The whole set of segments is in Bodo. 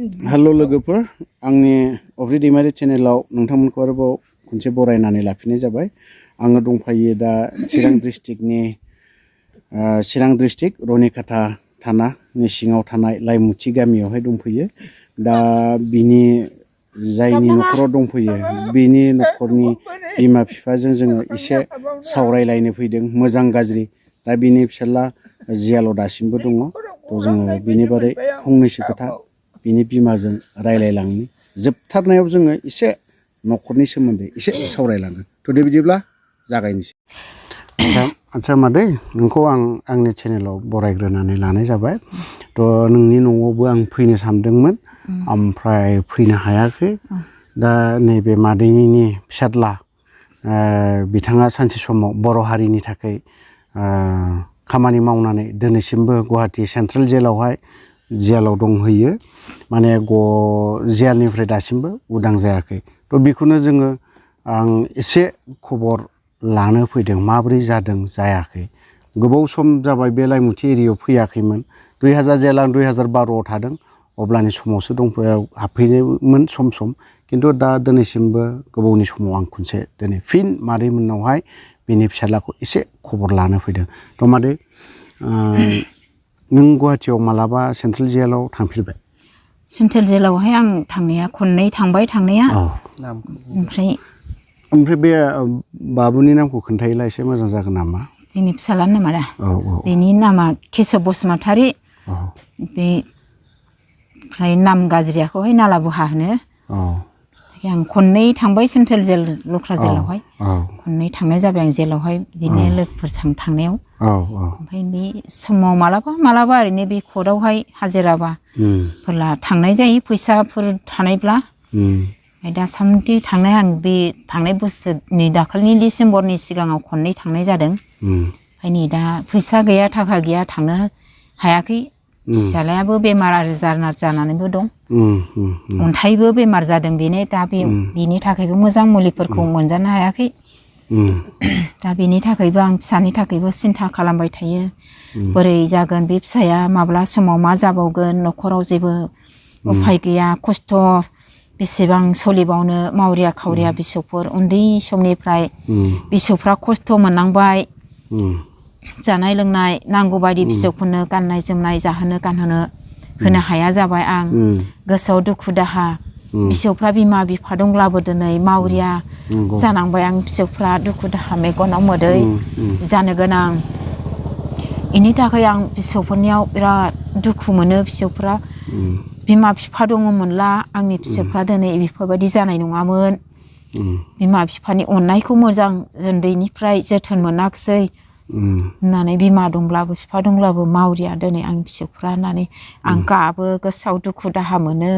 हेलो लोगोफोर आंनि अफ्रि दैमारि चेनेलाव नोंथांमोनखौ आरोबाव खनसे बरायनानै लाफिननाय जाबाय आङो दंफायो दा चिरां डिस्ट्रिक्ट रनिकाटा थानानि सिङाव थानाय लाइमुथि गामियावहाय दंफैयो दा बिनि जायनि न'खराव दंफैयो बिनि न'खरनि बिमा बिफाजों जोङो एसे सावरायलायनो फैदों मोजां गाज्रि दा बिनि फिसाला जियाल' दासिमबो दङ थ' जोङो बिनि बारै फंनैसो खोथा बिनि बिमाजों रायलायलांनो जोबथारनायाव जोङो एसे न'खरनि सोमोन्दै एसे सावरायलाङो थ' दे बिदिब्ला जागायनोसै आच्छा मादै नोंखौ आंनि चेनेलाव बरायग्रोनानै लानाय जाबाय थ' नोंनि न'आवबो आं फैनो सानदोंमोन ओमफ्राय फैनो हायाखै दा नैबे मादैनि फिसाज्ला बिथाङा सानसे समाव बर' हारिनि थाखाय खामानि मावनानै दिनैसिमबो गुवाहाटी सेन्ट्रेल जेलाव दंहैयो माने जेलनिफ्राय दासिमबो उदां जायाखै थ' बेखौनो जोङो आं एसे खबर लानो फैदों माबोरै जादों जायाखै गोबाव सम जाबाय बे लाइमुथि एरियायाव फैयाखैमोन 2012 थादों अब्लानि समावसो हाबफैयोमोन सम खिन्थु दा दिनैसिमबो गोबावनि समाव आं खनसे दिनै फिन मादै मोननावहाय बिनि फिसालाखौ एसे खबर लानो फैदों थ' मादै नों गुवाहाटीयाव मालाबा सेन्ट्रेल जेलाव थांफेरबाय सेन्ट्रेल जेलावहाय आं थांनाया खननै थांबाय थांनाया ओमफ्राय बे बाबुनि नामखौ खोन्थायोला एसे मोजां जागोन नामा जोंनि फिसालानि नामा दा बेनि नामा केशव बसुमतारी बे ओमफ्राय नाम गाज्रियाखौहाय नाला बुहा होनो आं खननै थांबाय सेन्ट्रेल जेल लख्रा जेलावहाय खननै थांनाय जाबाय आं जेलावहाय बिदिनो लोगोफोरजों थांनायाव ओमफ्राय बे समाव मालाबा ओरैनो बे कर्टआवहाय हाजिराबा फोरला थांनाय जायो फैसाफोर थानायब्ला दासान्दि थांनाय आं बे थांनाय बोसोरनि दाखालिनि डिसेम्बरनि सिगाङाव खननै थांनाय जादों ओमफ्राय नै दा फैसा गैया थाखा गैया थांनो हायाखै फिसालायाबो बेमार जानानैबो दं अन्थाइबो बेमार जादों बेनो दा बेनि थाखायबो मोजां मुलिफोरखौ मोनजानो हायाखै दा बेनि थाखायबो आं फिसानि थाखायबो सिन्था खालामबाय थायो बोरै जागोन बे फिसाया माब्ला समाव मा जाबावगोन न'खराव जेबो उफाय गैया खस्थ' बेसेबां सोलिबावनो मावरिया खावरिया बिसौफोर उन्दै समनिफ्राय बिसौफ्रा खस्थ' मोननांबाय जानाय लोंनाय नांगौ बायदि फिसौफोरनो गाननाय जोमनाय जाहोनो गानहोनो होनो हाया जाबाय आं गोसोआव दुखु दाहा फिसौफ्रा बिमा बिफा दंब्लाबो दिनै मावरिया जानांबाय आं फिसौफ्रा दुखु दाहा मेगनाव मोदै जानो गोनां बेनि थाखाय आं फिसौफोरनियाव बिराद दुखु मोनो फिसौफ्रा बिमा बिफा दङमोनला आंनि फिसौफ्रा दिनै बेफोरबायदि जानाय नङामोन बिमा बिफानि अननायखौ मोजां उन्दैनिफ्राय जोथोन मोनाखिसै होननानै बिमा दंब्लाबो बिफा दंब्लाबो मावरिया दिनै आं फिसौफ्रा होननानै आं गाबो गोसोआव दुखु दाहा मोनो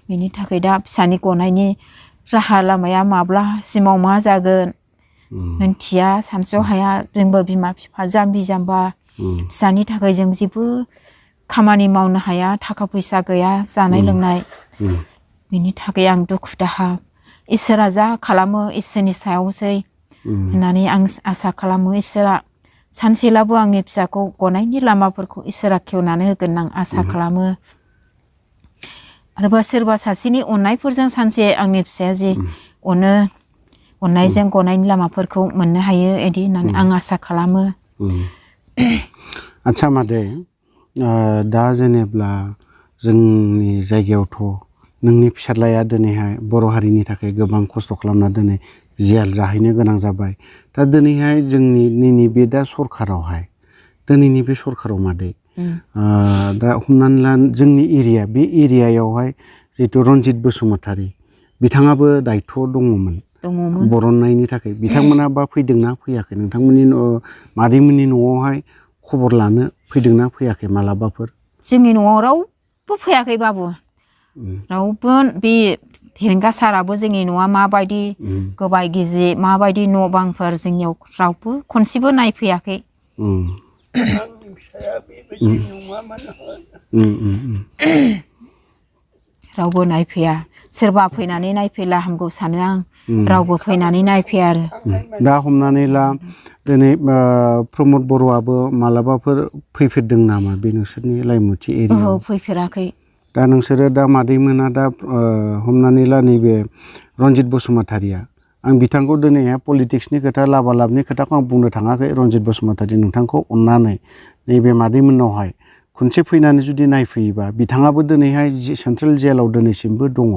बेनि थाखाय दा फिसानि गनायनि राहा लामाया माब्लासिमाव मा जागोन मिन्थिया सानस' हाया जोंबो बिमा बिफा जाम्बि जाम्बा फिसानि थाखाय जों जेबो खामानि मावनो हाया थाखा फैसा गैया जानाय लोंनाय बेनि थाखाय आं दुखु दाहा इसोरा जा खालामो इसोरनि सायावसै होननानै आं आसा खालामो इसोरा सानसेलाबो आंनि फिसाखौ गनायनि लामाफोरखौ इसोरा खेवनानै होगोन आं आसा खालामो आरोबा सोरबा सासेनि अननायफोरजों सानसे आंनि फिसाया जे अननायजों गनायनि लामाफोरखौ मोननो हायो बिदि होननानै आं आसा खालामो आच्छा मादै दा जेनेब्ला जोंनि जायगायावथ' नोंनि फिसाज्लाया दिनैहाय बर' हारिनि थाखाय गोबां खस्थ' खालामना दिनै जेल जाहैनो गोनां जाबाय दा दिनैहाय जोंनि बे दा सरखारावहाय दिनैनि बे सरखाराव मादै दा हमनानै ला जोंनि एरिया बे एरियायावहाय जितु रन्जित बसुमतारी बिथाङाबो दायथ' दङमोन बरननायनि थाखाय बिथांमोना बा फैदोंना फैयाखै नोंथांमोननि मादैमोननि न'आवहाय खबर लानो फैदोंना फैयाखै मालाबाफोर जोंनि न'आव रावबो फैयाखै बाबु रावबो बे हेरेंगा साराबो जोंनि न'आ माबायदि गोबाय गिजि माबायदि न' बांफोर जोंनियाव रावबो खनसेबो नायफैयाखै रावबो नायफैया सोरबा फैनानै नायफैला हामगौ सानो आं रावबो फैनानै नायफैया आरो दा हमनानै ला दिनै प्रमद बर'आबो मालाबाफोर फैफेरदों नामा बे नोंसोरनि लाइमुथि एरियायाव फैफेराखै दा नोंसोरो दा मादैमोना दा हमनानै ला नैबे रनजित बसुमतारिया आं बिथांखौ दिनैहाय पलिटिक्सनि खोथा लाबालाबनि खोथाखौ आं बुंनो थाङाखै रनजित बसुमतारि नोंथांखौ अननानै नैबे मादैमोननावहाय खनसे फैनानै जुदि नायफैयोबा बिथाङाबो दिनैहाय सेन्ट्रेल जेलाव दिनैसिमबो दङ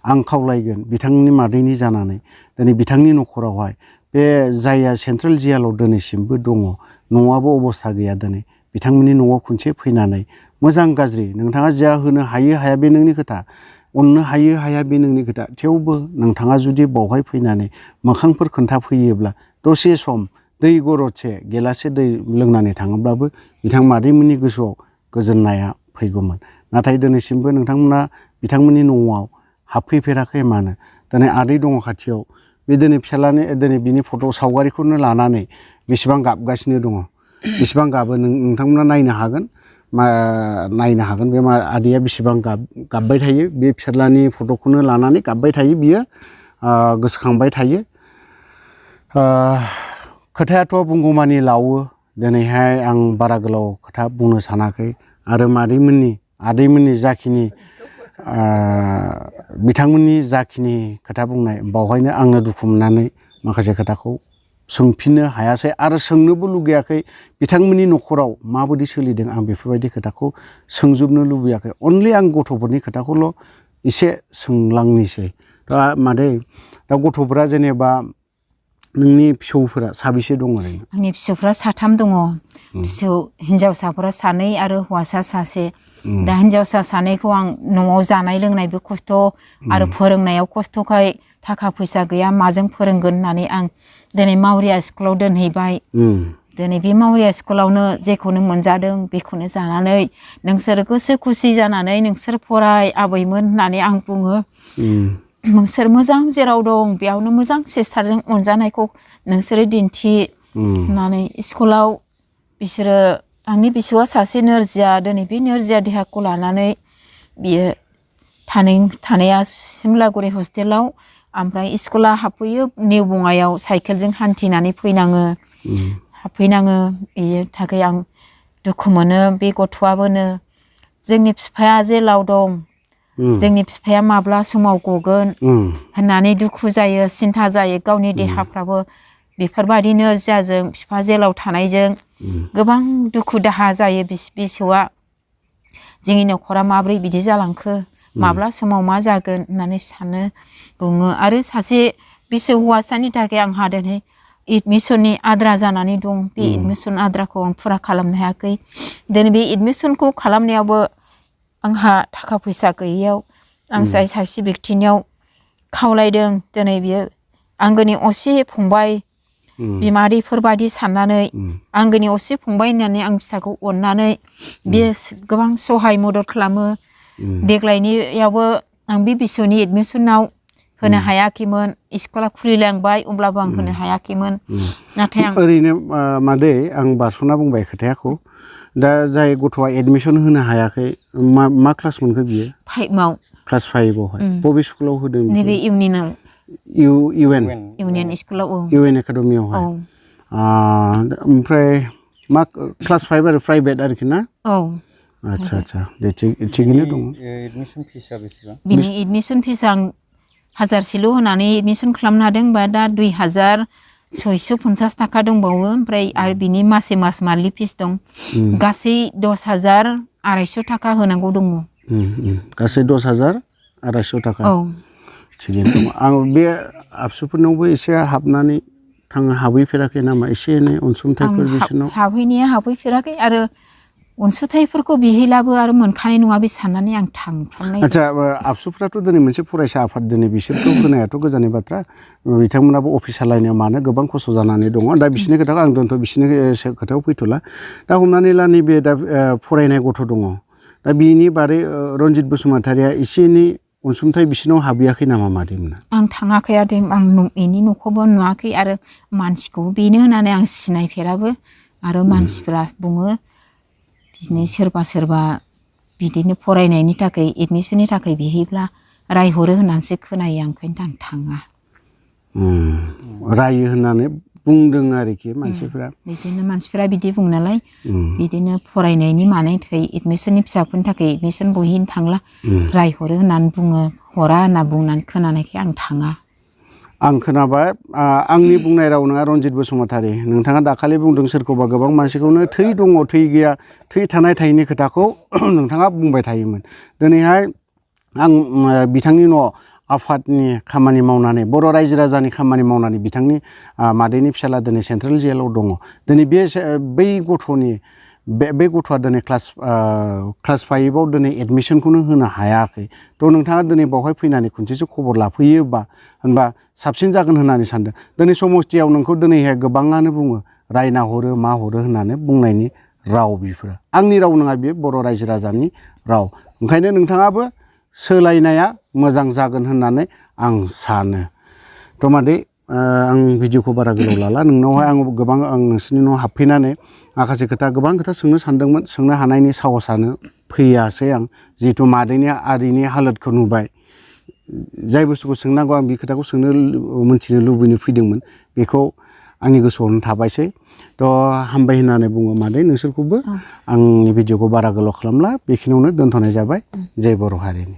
आं खावलायगोन बिथांनि मादैनि जानानै दिनै बिथांनि न'खरावहाय बे जायहा सेन्ट्रेल जेलाव दिनैसिमबो दङ न'आबो अबस्था गैया दिनै बिथांमोननि न'आव खनसे फैनानै मोजां गाज्रि नोंथाङा जा होनो हायो हाया बे नोंनि खोथा अननो हायो हाया बे नोंनि खोथा थेवबो नोंथाङा जुदि बावहाय फैनानै मोखांफोर खोन्थाफैयोब्ला दसे सम दै गरदसे गेलासे दै लोंनानै थाङोब्लाबो बिथां मादैमोननि गोसोआव गोजोननाया फैगौमोन नाथाय दिनैसिमबो नोंथांमोना बिथांमोननि न'आव हाबफैफेराखै मानो दिनै आदै दङ खाथियाव बे दिनै फिसालानि दिनै बिनि फट' सावगारिखौनो लानानै बेसेबां गाबगासिनो दङ बेसेबां गाबो नोंथांमोना नायनो हागोन बे आदैया बेसेबां गाबबाय थायो बे फिसालानि फट'खौनो लानानै गाबबाय थायो बियो गोसोखांबाय थायो खोथायाथ' बुंगौमानि लावो दिनैहाय आं बारा गोलाव खोथा बुंनो सानाखै आरो आदैमोननि जाखिनि बिथांमोननि जाखिनि खोथा बुंनाय बावहायनो आंनो दुखु मोननानै माखासे खोथाखौ सोंफिननो हायासै आरो सोंनोबो लुगैयाखै बिथांमोननि न'खराव माबायदि सोलिदों आं बेफोरबायदि खोथाखौ सोंजोबनो लुबैयाखै अनलि आं गथ'फोरनि खोथाखौल' एसे सोंलांनोसै दा मादै दा गथ'फोरा जेनेबा नोंनि फिसौफोरा साबेसे दङ ओरैनो आंनि फिसौफ्रा 3 दङ फिसौ हिनजावसाफोरा 2 आरो हौवासा 1 दा हिनजावसा 2खौ आं न'आव जानाय लोंनायबो खस्थ' आरो फोरोंनायाव खस्थ'खाय थाखा फैसा गैया माजों फोरोंगोन होननानै आं दिनै मावरिया स्कुलाव दोनहैबाय दिनै बे मावरिया स्कुलावनो जेखौनो मोनजादों बेखौनो जानानै नोंसोर गोसो खुसि जानानै नोंसोर फराय आबैमोन होननानै आं बुङो नोंसोर मोजां जेराव दं बेयावनो मोजां सिस्टारजों अनजानायखौ नोंसोरो दिन्थि होननानै स्कुलाव बिसोरो आंनि बिसौआ सासे नोरजिया दिनै बे नोरजिया देहाखौ लानानै बियो थानाया सिमलागुरि हस्टेलाव ओमफ्राय स्कुला हाबफैयो निउ बङाइयाव साइकेलजों हान्थिनानै फैनाङो बेनि थाखाय आं दुखु मोनो बे गथ'आबोनो जोंनि बिफाया जेलाव दं जोंनि बिफाया माब्ला समाव गगोन होननानै दुखु जायो सिन्था जायो गावनि देहाफ्राबो बेफोरबायदि नोरजियाजों बिफा जेलाव थानायजों गोबां दुखु दाहा जायो बिसौआ जोंनि न'खरा माब्रै बिदि जालांखो माब्ला समाव मा जागोन होननानै सानो बुङो आरो सासे बिसौ हौवासानि थाखाय आंहा दिनै एडमिसननि आद्रा जानानै दं बे एडमिसन आद्राखौ आं फुरा खालामनो हायाखै दिनै बे एडमिसनखौ खालामनायावबो आंहा थाखा फैसा गैयैयाव आं सासे बेक्तिनियाव खावलायदों दिनै बियो आंगोनि असे फंबाय बिमादैफोर बादि साननानै आंगोनि असे फंबाय होननानै आं फिसाखौ अननानै बियो गोबां सहाय मदद खालामो देग्लायनियावबो आं बे बिसौनि एडमिसनाव होनो हायाखैमोन स्कुला खुलिलांबाय अब्लाबो आं होनो हायाखैमोन नाथाय आं ओरैनो मादै आं बारस'ना बुंबाय खोथायाखौ दा जाय गथ'आ एडमिसन होनो हायाखै मा क्लास मोनखो बियो 5आव क्लास 5आवहाय बबे स्कुलाव होदों नैबे इउनियनाव इउनियन स्कुलाव इउएन एकाडेमियावहाय ओमफ्राय मा क्लास 5 आरो प्राइभेट आरोखि ना आच्छा दे थिगैनो दङ एडमिसन फिसआ बेसेबां बिनि एडमिसन फिस आं 1000सेल' होनानै एडमिसन खालामनो हादों बा दा 2650 थाखा दंबावो ओमफ्राय आरो बिनि मासे मास मान्थलि फिस दं गासै 10250 थाखा होनांगौ दङ गासै 10250 थाखा थिगैनो दङ आं बे आबसुफोरनावबो एसे हाबनानै हाबहैफेराखै नामा एसे एनै अनसुंथाइफोर बिसोरनाव हाबहैनाया हाबहैफेराखै आरो अनसुंथाइफोरखौ बिहैलाबो आरो मोनखानाय नङा बे साननानै आं थांफ्लांनाय आच्छा आबसुफ्राथ' दिनै मोनसे फरायसा आफाद दिनै बिसोरखौ होनायाथ' गोजाननि बाथ्रा बिथांमोनाबो अफिस सालायनो मानो गोबां खस्थ' जानानै दङ दा बिसोरनि खोथाखौ आं दोनथ' बिसोरनि खोथायाव फैथ'ला दा हमनानै ला नैबे दा फरायनाय गथ' दङ दा बिनि बारै रनजित बसुमतारिया एसे एनै अनसुंथाइ बिसोरनाव हाबहैयाखै नामा मादैमोना आं थाङाखै आरो आं बेनि न'खौबो नुवाखै आरो मानसिखौबो बेनो होननानै आं सिनायफेराबो आरो मानसिफ्रा बुङो बिदिनो सोरबा बिदिनो फरायनायनि थाखाय एडमिसननि थाखाय बिहैब्ला रायहरो होननानैसो खोनायो आं ओंखायनो आं थाङा रायो होननानै बुंदों आरोखि मानसिफ्रा बिदिनो मानसिफ्रा बिदि बुङो नालाय बिदिनो फरायनायनि मानायनि थाखाय एडमिसननि फिसाफोरनि थाखाय एडमिसन बहिनो थांला रायहरो होननानै बुङो हरा होनना बुंनानै खोनानायखाय आं थाङा आं खोनाबाय आंनि बुंनाय राव नङा रनजित बसुमतारी नोंथाङा दाखालि बुंदों सोरखौबा गोबां मानसिखौनो थै दङ थै गैया थै थानाय थायैनि खोथाखौ नोंथाङा बुंबाय थायोमोन दिनैहाय आं बिथांनि न' आफादनि खामानि मावनानै बर' रायजो राजानि खामानि मावनानै बिथांनि मादैनि फिसाला दिनै सेन्ट्रेल जेलाव दङ दिनै बै गथ'नि बे गथ'आ दिनै क्लास 5आव दिनै एडमिसनखौनो होनो हायाखै थ' नोंथाङा दिनै बावहाय फैनानै खनसेसो खबर लाफैयोबा होनबा साबसिन जागोन होननानै सानदों दिनै समस्थियाव नोंखौ दिनैहाय गोबाङानो बुङो रायना हरो मा हरो होननानै बुंनायनि राव बेफोरो आंनि राव नङा बेयो बर' रायजो राजानि राव ओंखायनो नोंथाङाबो सोलायनाया मोजां जागोन होननानै आं सानो थ' मादै आं भिडिअखौ बारा गोलाव लाला नोंनावहाय आं गोबां आं नोंसोरनि न'आव हाबफैनानै माखासे गोबां खोथा सोंनो सानदोंमोन सोंनो हानायनि साहसानो फैयासै आं जिहेथु मादैनि आदैनि हालोदखौ नुबाय जाय बुस्थुखौ सोंनांगौ आं बे खोथाखौ मोनथिनो लुबैनो फैदोंमोन बेखौ आंनि गोसोआवनो थाबायसै थ' हामबाय होननानै बुङो मादै नोंसोरखौबो आंनि भिडिअखौ बारा गोलाव खालामला बेखिनियावनो दोनथ'नाय जाबाय जय बर' हारिनि